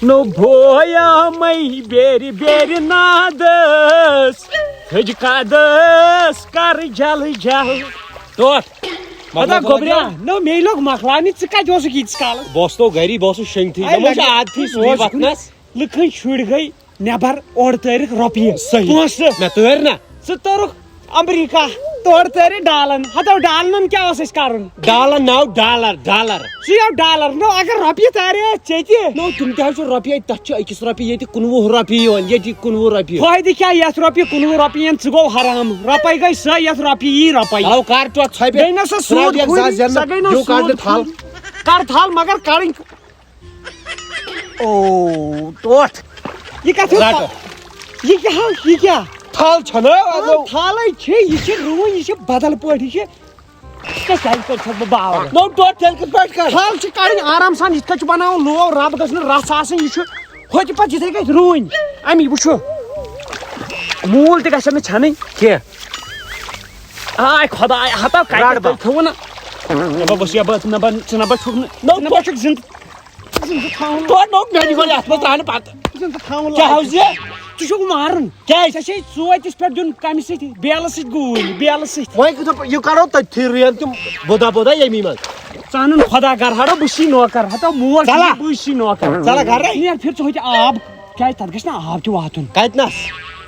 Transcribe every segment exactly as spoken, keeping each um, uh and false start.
نو بویا مئی بیری بیری نادس، تھج کادس کر جل جل۔ ٹوٹھ۔ پتہ گوٚبریا، نو مے لوگ مۄکلاونہِ، ژٕ کتہِ اوسُکھ ییٖتِس کالس؟ بہٕ اوسُس تو گری، بہٕ اوسُس شنگتھٕے۔ اے، مےٚ ما چھِ لگہِ عادتھٕے سُے اوس وۄتھنس۔ لُکن شُرۍ گٔے نٮ۪بر، اورٕ تٲرِکھ رۄپیہِ۔ صحیح۔ پونٛسہٕ۔ مےٚ تٲرۍ نا۔ ژٕ توٚرُکھ امریکہ، تورٕ تٲرِتھ ڈالن۔ ہتو ڈالنن کیٛاہ اوس اَسہِ کرُن؟ ڈالن ناو ڈالر، ڈالر۔ سُہ یو ڈالر، نو اگر رۄپیہِ تارے ژےٚ تہِ۔ نو تِم تہِ حظ چھِ رۄپیہِ، تتھ چھِ أکِس رۄپیہِ ییٚتہِ کُنوُہ رۄپیہِ یِوان، ییٚتہِ کُنوُہ رۄپیہِ۔ فٲیدٕ کیٛاہ یتھ رۄپیہِ کُنوُہ رۄپیہِ یِن؟ ژٕ گوٚو حرام۔ رۄپے گٔے سۄ، یتھ رۄپیہِ یی رۄپے۔ چلو کر ٹوٹھ ژھۄپہِ۔ بیٚیہِ نہ سا سوٗد ژھٕنو یہِ کھوٗرۍ، زا زینہٕ سۄ گٔے نہ دیو کر سوٗد تہٕ تھل۔ کھوٗرۍ۔ کر تھل، مگر کڑٕنۍ۔ او، ٹوٹھ۔ یہِ کتھ ہیوٚت رٹہٕ۔ تھل؟ یہِ کیٛاہ ہا؟ یہِ کیٛاہ؟ تھل چھَنہٕ، آ، آ، نو۔ تھلے چھِ، یہِ چھِ رُوٕنۍ، یہِ چھِ بدل پٲٹھۍ، یہِ چھِ، یہِ کیٛاہ، تیٚلہِ کَتہِ چھَس بہٕ باور؟ نو، ٹوٹھ، تیٚلہِ کِتھ پٲٹھۍ کَرٕ؟ تھل چھِ کَڑٕنۍ آرام سان، یِتھ کٔنۍ چھِ بَناوُن لوو، رَب گٔژھ نہٕ رَژھ آسٕنۍ، یہِ چھُ ہوٚتہِ پَتہٕ یِتھَے کٔنۍ رُوٕنۍ۔ اَمی وٕچھِو، موٗل تہِ گژھن نہٕ ژھٮ۪نٕنۍ کینٛہہ۔ آے خۄداے، ہتا کَتہِ رَٹ بَب۔ تُہۍ تھٲوٕو نہٕ۔ نہ بہٕ، بہٕ چھُس، نہ بہٕ، ژٕ نہ بہٕ چھُکھ نہٕ، نہ ژٕ نہ بہٕ چھُکھ زِندٕ۔ ژٕ چھُکھ تھاوُن۔ تورٕ نوٚو مےٚ نِش گۄڈٕ یَتھ منٛز ترٛاونہٕ پَتہٕ۔ ژٕ چھُکھ تھاوُن کیٛاہ لٲگِتھ۔ ہاوزِ؟ ژٕ چھُکھ مارُن۔ کیٛازِ؟ ژےٚ چھے ژوٗنٛٹھِس پٮ۪ٹھ دیُن کَمہِ سۭتۍ؟ بیلہٕ سۭتۍ گوٗلۍ، بیلہٕ سۭتۍ۔ وۄنۍ کۭژاہ یہِ کَڑو تٔتھی رُیَن تِم بُدا بُدا ییٚمی منٛز۔ ژٕ اَنُن خۄدا گَر ہَڑو، بہٕ چھُسٕے نوکَر۔ ہَتو مول چھُ، ژَلہ۔ بہٕ چھُسٕے نوکَر۔ ژَلہ گَرَے۔ نیر پھِر ژٕ ہوٚتہِ آب۔ کیٛازِ تَتھ گژھِ نہ آب تہِ واتُن۔ کَتہِ نَس؟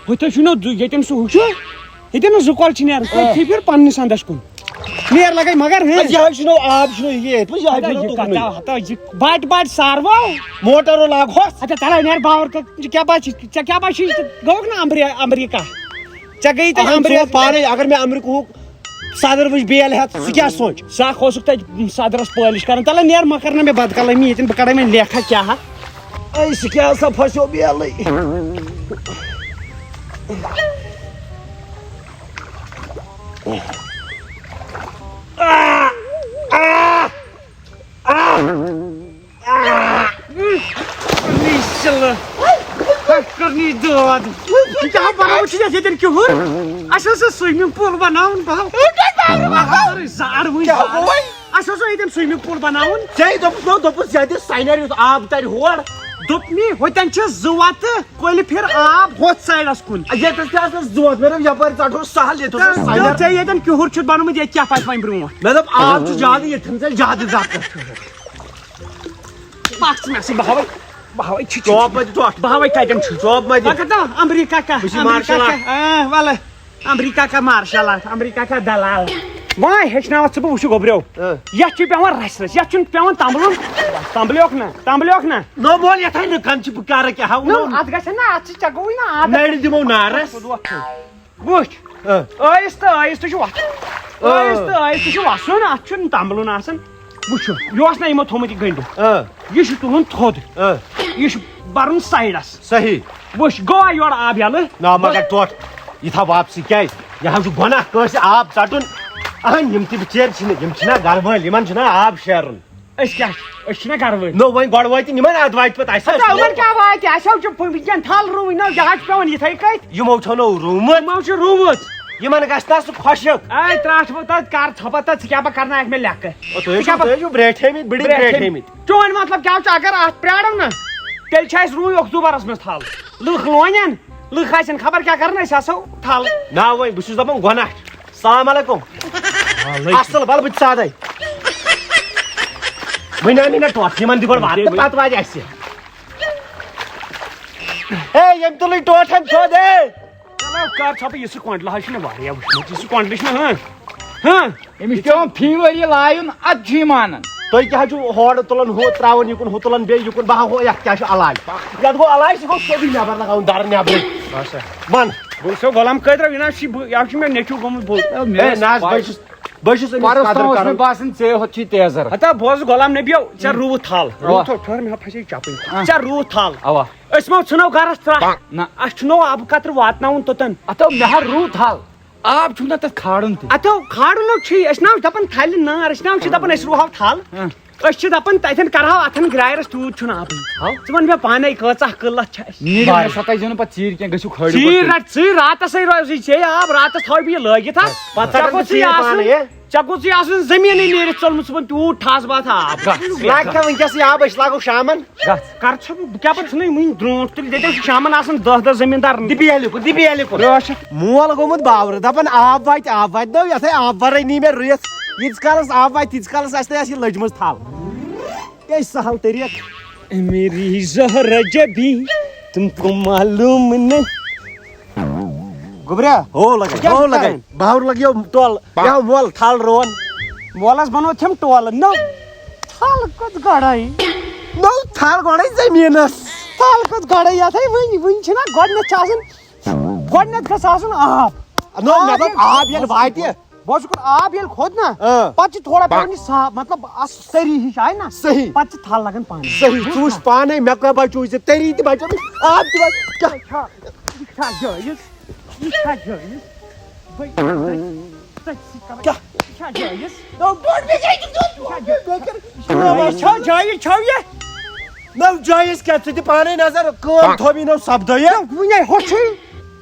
ہوٚتہِ حظ چھُنہ دُ-، ییٚتٮ۪ن سُہ ہُہ چھُ، ییٚتٮ۪ن نہٕ زٕ کۄل چھِ نیران، آ۔ تٔتھی پھِر پنٛنِس اَندَس کُن۔ نیر لگے مگر، ہہ؟ یہِ حظ چھُنہٕ آب، چھُنہٕ یہِ ییٚتہِ، یہِ حظ ہتا چھُنہٕ یہِ تُکنُے۔ کتا، ہتا یہِ بٹ بٹ ساروو۔ موٹر لاگہوس۔ اچھا، ترا نیر باور کر، ژےٚ کیٛاہ باسہِ، ژےٚ کیٛاہ باسہِ، ژٕ گوٚوکھ نا امری-، امریکہ؟ ژےٚ گٔیی تَتہِ اہن، ژٕ امریکہ۔ وَن پانے، اگر مےٚ امریکہُک صدر وٕچھ بیل ہٮ۪تھ، سُہ کیٛاہ سونٛچہِ؟ سا اوسُکھ تَتہِ صدرس پٲلِش کران۔ تَلے نیر، مہ کر نہ مےٚ بدکلٲمی ییٚتٮ۪ن، بہٕ کڑے وۄنۍ لیکھا کیٛاہ ہا۔ أے، سُہ کیٛاہ سا پھسیو بیلٕے۔ کٔرنی سِلہٕ، کٔرنی دٲد۔ یہِ کیٛاہ ہا بَناوُن چھُ یَتھ ییٚتٮ۪ن کِہُر؟ اَسہِ اوس سُہ swimming pool بَناوُن، بہٕ ہا-، زَر وٕنۍ کیٛاہ زَر۔ گوٚو وۄنۍ؟ اَسہِ اوس ییٚتٮ۪ن swimming pool بَناوُن۔ ژےٚ دوٚپُس نو، دوٚپُس یَتھ دِ سَنٮ۪ر یُتھ آب تَرِ ہور۔ دوٚپنی، ہوٚتٮ۪ن چھِ زٕ وَتہٕ۔ کۄلہِ پھِر آب ہۄتھ سایڈس کُن۔ ییٚتٮ۪س تہِ آسان زوت، مےٚ دوٚپ یپٲرۍ ژٹہوس سہل، ییٚتہِ اوس نہ، سایڈ۔ ژےٚ ییٚتٮ۪ن کِہُر چھُتھ بنومُت، ییٚتہِ کیٛاہ پکہِ وۄنۍ برونٛٹھ؟ مےٚ دوٚپ آب چھُ زیادٕ، ییٚتہِ تھٲومٕژ اَسہِ زیادٕ زکت۔ پکھ ژٕ مےٚ سۭتۍ، بہٕ ہاوے، بہٕ ہاوے چھِ، چھِ، چوب مہ دِ ٹۄٹھ۔ بہٕ ہاوے کتٮ۪ن چھُ۔ چوب مہ دِ۔ پکھ ژٕ امریکہ کا، بہٕ چھُس امریکہ مارشل کا، آرٹ۔ آ، ولہٕ۔ امریکہ کا مارشل آرٹ، امریکہ کا دلال۔ وۄنۍ ہیٚچھناوَتھ ژٕ بہٕ وٕچھِ گوٚبریو۔ اۭں۔ یَتھ چھُ پٮ۪وان رَژھِ رَژھِ، یَتھ چھُنہٕ پٮ۪وان تَمبلُن۔ تَمبلیوکھ نہ، تَمبلیوکھ نہ۔ نو مول، یَتھ ہے نہٕ کَن چھِ، بہٕ کَرٕ کیٛاہ ہاوُن؟ نہ، اَتھ گژھِ نہ، اَتھ چھِ، ژےٚ گوٚوُے نہ عادت۔ نَرِ دِمو نارَس۔ وٕچھ، اۭں۔ آہِستہٕ آہِستہٕ چھُ وَسُن۔ اۭں۔ آہِستہٕ آہِستہٕ چھُ وَسُن، اَتھ چھُنہٕ تَمبلُن آسان۔ وٕچھِو، یہِ اوس نہ یِمو تھوٚمُت یہِ گٔنٛڈِتھ۔ اۭں۔ یہِ چھُ تُلُن تھوٚد۔ اۭں۔ یہِ چھُ بَرُن سایڈَس۔ صحیح۔ وٕچھ، گوٚوا یورٕ آب یَلہٕ؟ نہ، مگر ٹوٹھ، یہِ تھاو واپسٕے، کیٛازِ؟ یہِ حظ چھُ گۄناہ کٲنٛسہِ آب ژَٹُن۔ اَہَن، یِم تہِ بِچٲرۍ چھِنہٕ، یِم چھِنہ گَرٕ وٲلۍ، یِمَن چھُنہ آب شیرُن۔ أسۍ کیٛاہ چھِ؟ أسۍ چھِنہ گَرٕ وٲلۍ۔ نو، وۄنۍ گۄڈٕ وٲتۍ یِمَن، اَدٕ واتہِ پَتہٕ اَسہِ۔ ہَتہٕ یِمَن کیٛاہ واتہِ؟ اَسہِ حظ چھُ وٕنکٮ۪ن تھَل رُوٕنۍ، نہ، یہِ حظ چھُ پٮ۪وان یِتھَے کٔٹھۍ۔ یِمو چھو نو روٗمٕژ۔ یِمو چھُ روٗمٕژ۔ یِمَن گژھِ نہ سُہ خۄشک۔ اے، ترٛٹھ وۄنۍ تَتھ کَر ژھۄپہٕ تَتھ، ژٕ کیٛاہ پَتہٕ کَرناوَکھ مےٚ لٮ۪کہٕ؟ او، تُہۍ ژٕ کیٛاہ چھِو، پَتہٕ تُہۍ چھِو برٛیٹھے مٕتۍ، بٔڑی برٛیٹھے برٛیٹھے مٕتۍ۔ مٕتۍ۔ چون مطلب کیٛاہ چھُ؟ اگر اَتھ پرٛارو نہ، تیٚلہِ چھِ اَسہِ رُوٕنۍ اکتوٗبرَس منٛز تھَل۔ لُکھ لونن، لُکھ آسن خبر کیٛاہ کران، أسۍ آسو تھل۔ نا وۄنۍ، بہٕ چھُس دَپان گۄناہ چھُ۔ السلام علیکم۔ وعلیکم۔ اصل، وَلہٕ بہٕ تہِ سادَے۔ وۄنۍ اَنٕے نہ ٹۄٹھ، یِمن دِ گۄڈٕ وَتھ تہٕ پَتہٕ واتہِ اَسہِ۔ ہے، ییٚمۍ تُلٕے ٹوٹھ اَمہِ تھوٚد، ہے۔ چلو، کر ژھۄپہٕ، یہِ سُہ کۄنٛڈلہٕ حظ چھُ مےٚ واریاہ وٕچھمُت، یہِ سُہ کۄنٛڈلہٕ چھُ مےٚ، ہاں، ہاں۔ أمِس چھُ پٮ۪وان فی ؤری لایُن، اَدٕ چھُ یہِ مانان۔ تُہۍ کیٛاہ حظ چھِو ہورٕ تُلان، ہُہ ترٛاوان یِکُن، ہُہ تُلان بیٚیہِ یِکُن؟ بہٕ ہا ہُہ، یَتھ کیٛاہ چھُ علاج؟ یَتھ گوٚو علاج، سُہ گوٚو سیوٚدُے نٮ۪بر لگاوُن، دَرٕ نٮ۪برٕے۔ اچھا۔ وَن۔ گوٚو سیوٚد غلام قٲدرہ، یہِ نہ حظ چھُ بہٕ، یہِ حظ چھُ مےٚ نیٚچوٗ گوٚمُت بوٚڑ۔ ہے، مےٚ ہے، ٲس نہ حظ، بہٕ پَے۔ چھُس، بہٕ چھُس أمِس پَرُس قدٕر تام اوس مےٚ کران۔ باسان، ژےٚ ہوت چھُے تیزر۔ ہتا بوز غلام نبیو، ژےٚ اۭں۔ روٗوُتھ تھل، اَوا۔ روٗوُتھ تھل، ٹھٔہر مےٚ پھسے چپٕنۍ۔ اۭں۔ ژےٚ روٗوُتھ تھل۔ اَوا۔ أسۍ ما ژھٕنو گرس ترٛٹھ؟ نہ۔ اَسہِ چھُنو آبہٕ قطرٕ واتناوُن توٚتن۔ ہتو مےٚ ہا روٗو تھل۔ آب چھُم نہ تتھ کھالُن تہِ۔ ہتو کھالُن نو چھُے، أسۍ نہ چھِ دپان تھلہِ نار، أسۍ نہ چھِ دپان أسۍ رُوہو تھل۔ ہاں۔ أسۍ چھِ دپان تتٮ۪ن کرہو اتھن گرایرس، تیوٗت چھُنہٕ آبٕے۔ ہاو۔ ژٕ وَن مےٚ پانے کۭژاہ قٕلت چھِ اَسہِ۔ نیٖرِو مےٚ ستٲیزیو نہٕ پتہٕ ژیٖرۍ کینٛہہ، گٔژھِو کھٲلِو ژیٖرۍ گۄڈٕ۔ رٹ، ژٕے راتس ہے روزِ ژےٚ آب، راتس تھاوٕ بہٕ یہِ لٲگِتھ ہا۔ پتہٕ ژےٚ ژٹن بہٕ کوٚت چھُے ژیٖرۍ آسُن؟ پانے، ہے۔ ژےٚ گوٚژھُے آسُن زٔمیٖنٕے نیٖرِتھ ژوٚلمُت، ژٕ وَن تیوٗت ٹھاس باتھا آب۔ گژھ۔ لاگ کھا وٕنکیٚس یہِ آب، أسۍ لاگو شامن۔ گژھ۔ کر چھُ بہٕ کیٛاہ پَتہٕ ژھٕنَے وٕنہِ برونٛٹھ تُلِتھ، ییٚتہِ چھِ شامن آسان دَہ دَہ زٔمیٖندار۔ دِبی ہیلہِ کُن، دِبی ہیلہِ کُن۔ مول گوٚمُت باورٕ، دَپان آب واتہِ، آب واتہِ۔ نو یَتھَے آب وَرٲے نی مےٚ رُیِتھ۔ ییٖتِس کالَس آب واتہِ، تیٖتِس کالَس آسہِ نہٕ اَسہِ یہِ لٔجمٕژ تھل۔ یہِ چھِ سہل طریٖقہٕ۔ میری زہرہ جبھی تم کو معلوم نہیں۔ گوٚبریا، ہو لگے، کیٛاہ ہو چھُکھ لگے۔ کران؟ باور لگیو ٹول، یا مول تھل رون۔ مولس بنوو تھم ٹولہٕ۔ نو، تھل کوٚت گڑے؟ نو، تھل گڑے زٔمیٖنس۔ تھل کوٚت گڑے؟ یتھے وٕنۍ، وٕنۍ چھِنہ گۄڈٕنٮ۪تھ چھِ آسان، گۄڈٕنٮ۪تھ گژھِ آسُن آب۔ نو، مےٚ آب دوٚپ ییٚلہِ آب ییٚلہِ واتہِ۔ بہٕ اوسُس کوٚر آب ییٚلہِ کھوٚت نا، اۭں۔ پتہٕ چھِ تھوڑا پٮ۪وان یہِ صاف، مطلب، اَتھ سٔری ہِش آیہِ نا۔ صحیح۔ پتہٕ چھِ تھل لگان پانَے۔ صحیح، ژٕ وٕچھ پانے، مےٚ کیٛاہ بچوو ژےٚ، تٔری تہِ بچوو مےٚ، آب تہِ بچوو۔ کیٛاہ؟ یہِ چھا، یہِ چھا جٲیِز؟ یہِ چھا جٲیِز؟ بٔے، بٔے، ژٔتھۍ سۭتۍ کرو۔ کیٛاہ؟ یہِ چھا جٲیِز؟ نو، بوٚڑ بِگڑِ تہِ گوٚو۔ یہِ چھا جٲیِز؟ یہِ چھا جٲیِز؟ چھو یہِ؟ نو، جٲیِز کیٛاہ؟ ژٕ دِ پانے نظر، کٲم تھوٚو یہِ نو سپدٲیِتھ۔ وٕنے ہوٚچھُے۔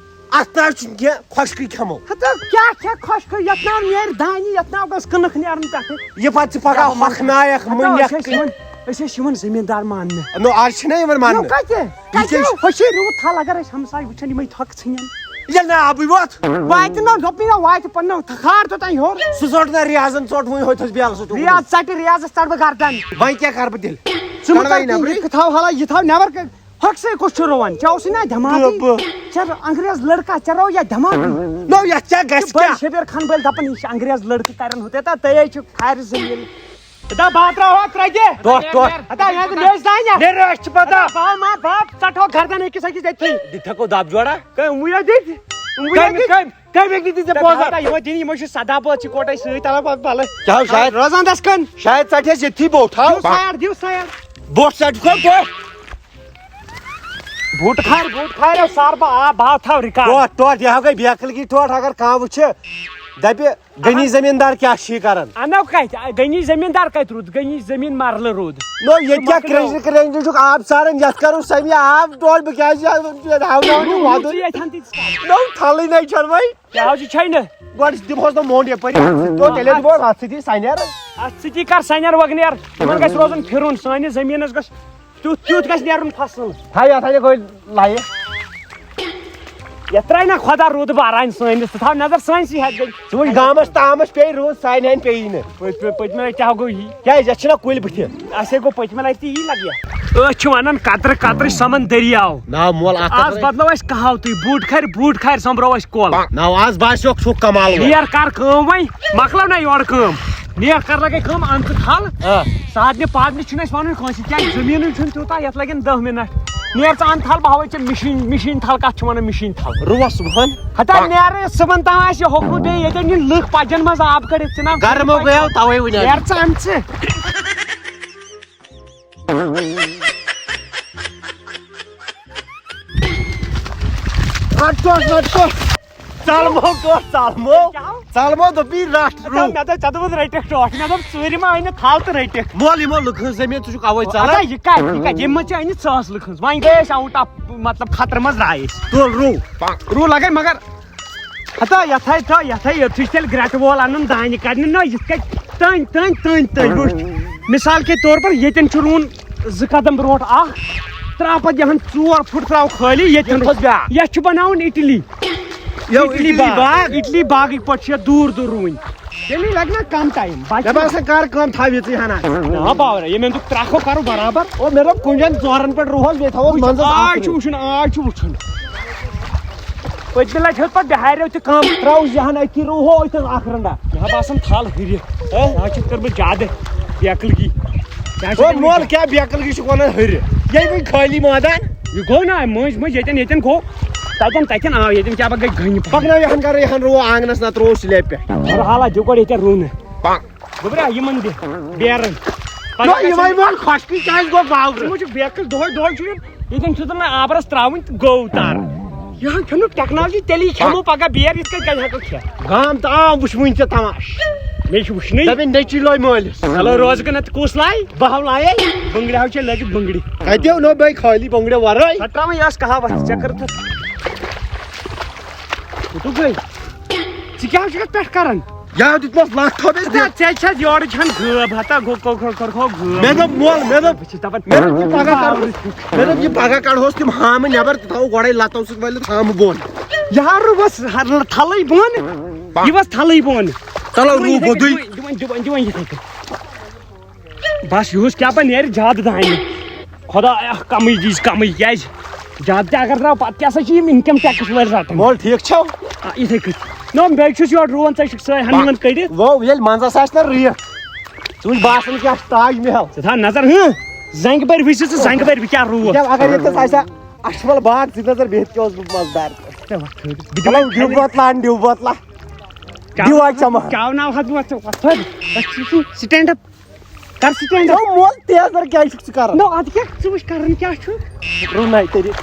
اتھ نہ حظ چھُنہٕ کینٛہہ، خۄشکٕے کھٮ۪مو۔ ہتو کیٛاہ کھٮ۪کھ خۄشکٕے؟ یتھ ناو نیرِ دانی، یتھ ناو گژھِ کٕنکھ نیرُن پٮ۪ٹھٕ۔ یہِ پتہٕ ژٕ پگاہ ہۄکھنایکھ، ہتو، مٕنیکھ أسۍ ٲسۍ کٕنۍ۔ یِمن، أسۍ ٲسۍ یِمن زٔمیٖندار ماننہٕ۔ نو، آز چھِنہ یِوان نو ماننہٕ۔ کتہِ؟ یہِ کتہِ؟ کیٛاہ چھُ؟ ہوٚچھے روٗد تھل اگر أسۍ ہمساے وٕچھن، یِمے تھۄکھ ژھٕنن۔ ییٚلہِ نہٕ آبٕے ووت۔ واتہِ نہ، دوٚپمَے نہ، واتہِ پَننیو تھار توٚتام ہیوٚر۔ سُہ ژوٚٹ نہ ریاضن، ژوٚٹ وۄنۍ ہوٚتھس بیلہٕ سۭتۍ۔ ریاض ژَٹہِ، ریاضس ژَٹہٕ بہٕ گردن۔ وۄنۍ کیٛاہ کرٕ بہٕ تیٚلہِ؟ ژٕ مہٕ کڑٕ کر وۄنۍ تیٚلہِ، نٮ۪برٕے۔ یہِ تھاو حالہ، یہِ تھاو نٮ۪بر کٔڑ۔ ہۄکھ سٕے کُس چھُ رُوان؟ ژےٚ اوسُے نا دٮ۪ماغٕے؟ بہٕ۔ ژےٚ انگریز لڑکا، ژےٚ رَو یا دٮ۪ماغٕے؟ نو، یتھ کیٛاہ گژھِ ژٕ بٔلۍ کیٛاہ؟ شبیر خان بٔلۍ دپان، یہِ چھُ انگریز لڑکہٕ کران ہُتہِ، تہ تُہۍ ہے چھِو کھارِ زٔمیٖن۔ دا باتھ ترٛاو ہا ترٛکہِ۔ ٹوٹھ، ٹوٹھ۔ ہتا، یہِ حظ مےٚ ٲسۍ دانہِ۔ نیرٕ، أسۍ چھِ پتہ۔ ہتا، باو ما، باو، ژٹہو گردن أکِس أکِس أتھی۔ دِتھ ہٮ۪کو دب جوڑا۔ کٔمۍ وٕنیو دِتھ؟ وٕنیو کٔمۍ، دِتھ؟ کٔمۍ، کٔمۍ ہیٚکہِ نہٕ دِتھ ژےٚ تہٕ بوزان؟ ہتا، یِمو دِنۍ، یِمو چھِ سدا بٲژ اِکوٹے سۭتۍ، تَلہ پتہٕ پلے۔ کیٛاہ ہو شاید؟ روزان دَس کٔنۍ۔ شاید ژٹہِ اَسہِ ییٚتھی بوٚٹھ، ہاو۔ دِیِو سایڈ، دِیِو سایڈ۔ بوٚٹھ ژٹہِ کھۄ بوٚٹھ۔ بوٚٹھ کھارِ، بوٚٹھ کھارِ، سر بہٕ آب، بہٕ ہاو تھاو ریکارڈ۔ ٹوٹھ، ٹوٹھ، یہِ ہاو گٔے بیکل کی ٹوٹھ، اگر کانٛہہ وٕچھِ، دَپہِ، غنی زٔمیٖندار کیٛاہ چھُ یہِ کران؟ اَنو کَتہِ؟ غنی زٔمیٖندار کَتہِ روٗد؟ غنی زٔمیٖن مَرلہٕ روٗد۔ نو، ییٚتہِ کیٛاہ مۄکلیو۔ کرٛنٛجہِ کرٛنٛجہِ چھُکھ آب ژاران؟ یَتھ کَرُو سَمہِ آب ٹوٹھ، بہٕ کیٛازِ ہاوٕ نہٕ وۄدُن؟ روٗدُے ییٚتہِ ہَن تیٖتِس کالس۔ نو، تھلٕے نَے چھَنہٕ وۄنۍ۔ کیٛاہ حظ چھُ چھَے نہٕ؟ گۄڈٕ دِمہوس نہٕ موٚنٛڈ یَپٲرۍ۔ تو تیٚلے دِمہوس اَتھ سۭتی سَنٮ۪ر۔ اَتھ سۭتی کَر سَنٮ۪ر وَگنٮ۪ر؟ یِمَن گژھِ روزُن پھِرُن، سٲنِس زٔمیٖنَس گژھِ تیُتھ، تیُتھ گژھِ نیرُن فصل۔ تھاو یَتھ ہَے گوٚو لایِک۔ یَتھ ترٛایہِ نہ خۄدا روٗدٕ باران سٲنِس، ژٕ تھاو نظر سٲنۍسٕے ہَتھ گٔے۔ ژٕ وٕچھ گامَس تامَس پیٚیہِ روٗد، سانہِ ہَنہِ پیٚیی نہٕ۔ پٔتۍ، پٔتۍ، پٔتمہِ لَٹہِ تہِ ہاو گوٚو یی۔ کیٛازِ؟ یَتھ چھِنہ کُلۍ بٕتھِ۔ اَسے گوٚو پٔتمہِ لَٹہِ تہِ یی لَگہِ۔ أسۍ چھِ وَنان قطرٕ قطرٕ سَمَن دٔریاو۔ ناو مول اَتھ آز قطرٕ۔ بدلو اَسہِ کہاوتٕے، بوٗٹہٕ کھارِ، بوٗٹہٕ کھارِ سۄمبرو اَسہِ کۄل۔ ناو آز باسیٚو چھُکھ کمال وول۔ نیر کر کٲم وۄنۍ، مۄکلٲو نہ یورٕ کٲم۔ نیر کر لگے کٲم، اَن ژٕ تھل۔ آ۔ سادنہِ پادنہِ چھُنہٕ اَسہِ وَنُن کٲنٛسہِ، کیٛازِ زٔمیٖنٕے چھُنہٕ تیوٗتاہ، یَتھ لَگن دَہ مِنٹ۔ نیر ژٕ اَن تھل، بہٕ ہاوَے ژےٚ مِشیٖن، مِشیٖن تھل کَتھ چھِ وَنان، مِشیٖن تھل۔ رُوَس صُبحن۔ ہتا نیرٕ صُبحن تام آسہِ یہِ ہوٚکھمُت بیٚیہِ ییٚتٮ۪ن یہِ لٔکھ پَجَن منٛز آب کٔڑِتھ، ژٕ نہ گرمو گٔیو تَوَے وٕنہِ۔ نیر ژٕ اَن ژٕ۔ رٹو، رٹو۔ ژلمو کوٚر، ژلمو۔ کیٛاہ؟ ژلمو دوٚپ یی رٹھ اچھا، روٗ۔ مےٚ دوٚپ، ژےٚ دوٚپُتھ رٔٹِکھ ٹوٹھ۔ مےٚ دوٚپ، ژوٗرِ ما اَنہِ تھل تہٕ رٔٹِکھ۔ مول، یِمو لُکہٕ ہٕنٛز زٔمیٖن، ژٕ چھُکھ اَوَے ژلان۔ اچھا، یہِ کَتہِ، یہِ کَتہِ؟ ییٚمہِ منٛز چھِ أنِتھ ساس لُکہٕ ہٕنٛز۔ وۄنۍ گٔے أسۍ out of، مطلب، خطرٕ منٛز درٛاے أسۍ۔ تُل روٗ۔ روٗ لگے، مگر ہتا، یتھے تھا، یتھے یوٚتھُے چھُ تیٚلہِ گرٛٮ۪ٹہٕ وول اَنُن دانہِ کَڑنہِ۔ نہ، یِتھ کٔنۍ تٔنۍ، تٔنۍ، تٔنۍ، تٔنۍ۔ وٕچھ، مثال کے طور پر ییٚتٮ۪ن چھُ رُوُن زٕ قدم برونٛٹھ اکھ، ترٛاو پتہٕ یِہن ژور فُٹ ترٛاو خٲلی ییٚتٮ۪ن۔ ییٚتہِ کھوٚت بیٛاکھ۔ یَتھ چھُ بناوُن اِٹلی۔ یو، اِٹلی اِٹلی باغ۔ باغ۔ اِٹلی باغٕکۍ پٲٹھۍ چھِ یَتھ دوٗر دوٗر رُوٕنۍ۔ تیٚلی لگہِ نا کم ٹایم۔ بچہِ مےٚ باسان کر کٲم تھاو یِژٕے ہنا۔ نہ، باورا، ییٚمہِ اندُک ترٛکھ ہو کرو برابر۔ او، مےٚ دوٚپ کُنہِ جایہِ ژورن پٮ۪ٹھ رُوہوس، بیٚیہِ تھاوہوس وٕچھ، منٛزس آز اکھ چھُ رُو۔ وٕچھُن، آز چھُ وٕچھُن۔ پٔتمہِ لٹہِ ہیوٚت پتہٕ بِہاریو تہِ کم۔ ترٛاوُس یہِ ہن أتھی، رُوہو أتھۍ اکھ رنڈا۔ مےٚ ہا باسان تھل ہُرِ۔ ہہ؟ مےٚ ہا چھِ کٔرمٕژ زیادٕ بیکلگی۔ ژےٚ ہا چھِ او کٔرمٕژ مول، کیٛاہ بیکلگی چھُکھ ونان ہُرِ؟ ییٚلہِ وۄنۍ خٲلی مٲدان۔ یہِ گوٚو نا مٔنٛزۍ مٔنٛزۍ، ییٚتٮ۪ن ییٚتٮ۪ن گوٚو، تتٮ۪ن تتٮ۪ن آو، ییٚتٮ۪ن کیٛاہ پکھ گٔے گٔنۍ۔ پکناو یہِ ہن کرو، یہِ ہن رُوو آنگنس، نتہٕ رُوو سلیبہِ پٮ۪ٹھ۔ بہرحال، آ، دِ گۄڈٕ ییٚتٮ۪ن رُونہٕ۔ گوٚبرا، یِمن دِ بیرن۔ نہ، یِمے وَن خۄشکی کیٛازِ گوٚو باورٕ؟ ژٕ وٕچھُکھ بیکٕل دۄہے دۄہے چھُ یہِ، ییٚتٮ۪ن چھُ دَپان آبرس ترٛاوٕنۍ تہٕ گوٚو تار۔ یہِ ہن کھیوٚنُکھ ٹیکنالجی، تیٚلی کھٮ۪مو پگاہ بیر، یِتھ کٔنۍ کَتہِ ہٮ۪کو کھٮ۪تھ؟ گام تہٕ عام وٕچھ وٕنہِ ژےٚ تماش۔ مےٚ چھُ وٕچھنٕے۔ دَپان نیٚچی لوے مٲلِس۔ چلو روزٕ کَنَتھ کُس لایہِ؟ بہٕ ہاو لایے۔ بٔنٛگرِ ہاو چھےٚ لٲگِتھ بٔنٛگرِ۔ کَتہِ نو بے خٲلی بٔنٛگرِ وَرٲے؟ سۄ ترٛاوٕنۍ ٲس کہاوت، ژےٚ کٔرٕتھ۔ کوٚتُک گٔے؟ ژٕ کیٛاہ چھُکھ اَتھ پٮ۪ٹھ کران؟ یا دیُتمَس لَتھ تھوٚد اَسہِ دِتھ۔ ژےٚ چھَتھ یورٕچ ہَن غٲب ہَتا، گوٚو کو-، کو-، کَرٕہو غٲب۔ مےٚ دوٚپ مول، مےٚ دوٚپ، بہٕ چھُس دَپان، مےٚ دوٚپ یہِ پَگاہ کَڑو، مےٚ دوٚپ یہِ پَگاہ کَڑہوس تِم ہامہٕ نٮ۪بَر، تہٕ تھاوو گۄڈَے لَتو سۭتۍ وٲلِتھ ہامہٕ بۄن۔ یہِ ہا روٗ بَس ہَر-، تھَلٕے بۄن۔ یہِ بَس تھَلٕے بۄن۔ چلو، روٗ یِتھَے گوٚدُے۔ کٔنۍ، دِوان، دِوان، دِوان یِتھَے کٔنۍ۔ بَس، یِہُس کیٛاہ پَتہٕ نیرِ زیادٕ دانہِ۔ خۄدایا، کَمٕے دیٖز، کَمٕے، کیٛازِ؟ زیادٕ تہِ اگر درٛاو، پَتہٕ تہِ ہسا چھِ یِم income tax وٲلۍ رَٹان۔ وَل، ٹھیٖک چھَو۔ آ، یِتھَے کٔنۍ۔ نہ، بہٕ چھُس یورٕ رُوان، ژٕ چھُکھ سۄے ہَنہِ وَن کٔڑِتھ۔ وَو، ییٚلہِ منٛزَس آسہِ نہ رِیَکھ، ژٕ وٕچھ باسان کیٛاہ چھُ تاج محل۔ ژٕ تھاو نظر، ہٕنٛہ، زنٛگہِ بَرِ وٕچھ ژٕ، زنٛگہِ بَرِ بہٕ کیٛاہ رُوَکھ۔ یَتھ اگر ییٚتہِ تھَس آسہِ ہا اَچھوَل باغ، ژٕ نظر بِہِتھ کیٛاہ اوس بہٕ مَزٕدار۔ بہٕ دِمَے مطلب، ڈِو بوتلہٕ اَن، ڈِو بوتلہٕ۔ کیٛاہ-، دِوان چمہٕ۔ کیٛاہ ناو حظ وَتھ ژٕ؟ وَتھ تھوٚد۔ وَتھ ژٕ، ژٕ stand up۔ کر stand up۔ ژٕ مول تیز نظر کیٛازِ چھُکھ ژٕ کران؟ نو، اَدٕ کیٛاہ؟ ژٕ وٕچھ کران کیٛاہ چھُ۔ رُناے تیٚلہِ۔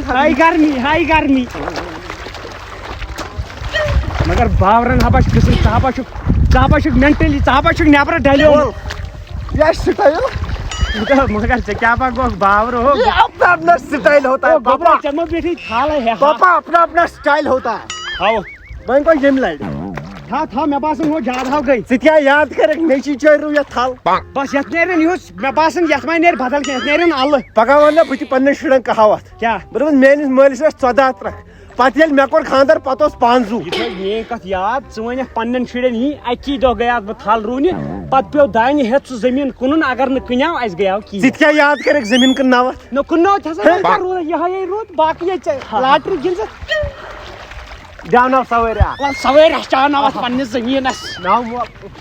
ہاے گرمی، ہاے گرمی۔ مگر باورن ہبا چھُ قٕسم، ژٕ ہبا چھُکھ، ژٕ ہبا چھُکھ mentally، ژٕ ہبا چھُکھ نٮ۪برٕ ڈلیومُت۔ وَل، یہِ آسہِ style۔ مگر ژےٚ کیٛاہ پَتہ گوٚکھ باورٕ ہو؟ یہ اپنا اپنا style ہوتا ہے، او، گوٚبرا، پاپا۔ ژےٚ ما بیٹھٕے تھالے ہے، ہا؟ پاپا، اپنا اپنا style ہوتا ہے۔ ہاو۔ وۄنۍ گوٚو ییٚمہِ لَٹہِ۔ تھاو، تھاو، مےٚ باسان، ہو، زیادٕ ہاو گٔے۔ ژٕ تہِ کیٛاہ یاد کَرَکھ، مےٚ چھی چٲرِو یَتھ تھَل۔ بَس، یَتھ نیرن یُس، مےٚ باسان، یَتھ ما نیرِ بدل کینٛہہ، یَتھ نیرن اَلہٕ۔ پَگاہ وَن مےٚ بہٕ تہِ پنٛنٮ۪ن شُرٮ۪ن کہاوَتھ۔ کیٛاہ؟ بہٕ دوٚپُس، میٛٲنِس مٲلِس ٲسۍ ژۄداہ ترٛکھ۔ پَتہٕ ییٚلہِ مےٚ کوٚر خانٛدَر، پَتہٕ اوس پانٛژھ زُو۔ یہِ تھٲے میٛٲنۍ کَتھ یاد، ژٕ وَنکھ پنٛنٮ۪ن شُرٮ۪ن یی، اَکی دۄہ گٔیاس بہٕ تھَل رُونہِ، پَتہٕ پیوٚو دانہِ ہٮ۪تھ سُہ زٔمیٖن کٕنُن، اگر نہٕ کٕنیو، اَسہِ گٔیاو کِہیٖنۍ۔ ژٕ تہِ کیٛاہ یاد کَرَکھ زٔمیٖن کٕنناوَتھ؟ نہ، کٕننو تہِ ہسا ہہ؟ روٗد، یِہوٚے روٗد، باقٕے ییٚتہِ ژےٚ ہہ۔ Lottery گِنٛدِتھ۔ دیٛاوناو سوٲرۍ اَکھ۔ وَلہٕ سوٲرۍ رَچھاوناوَتھ پنٛنِس زٔمیٖنَس۔ ناو مو-،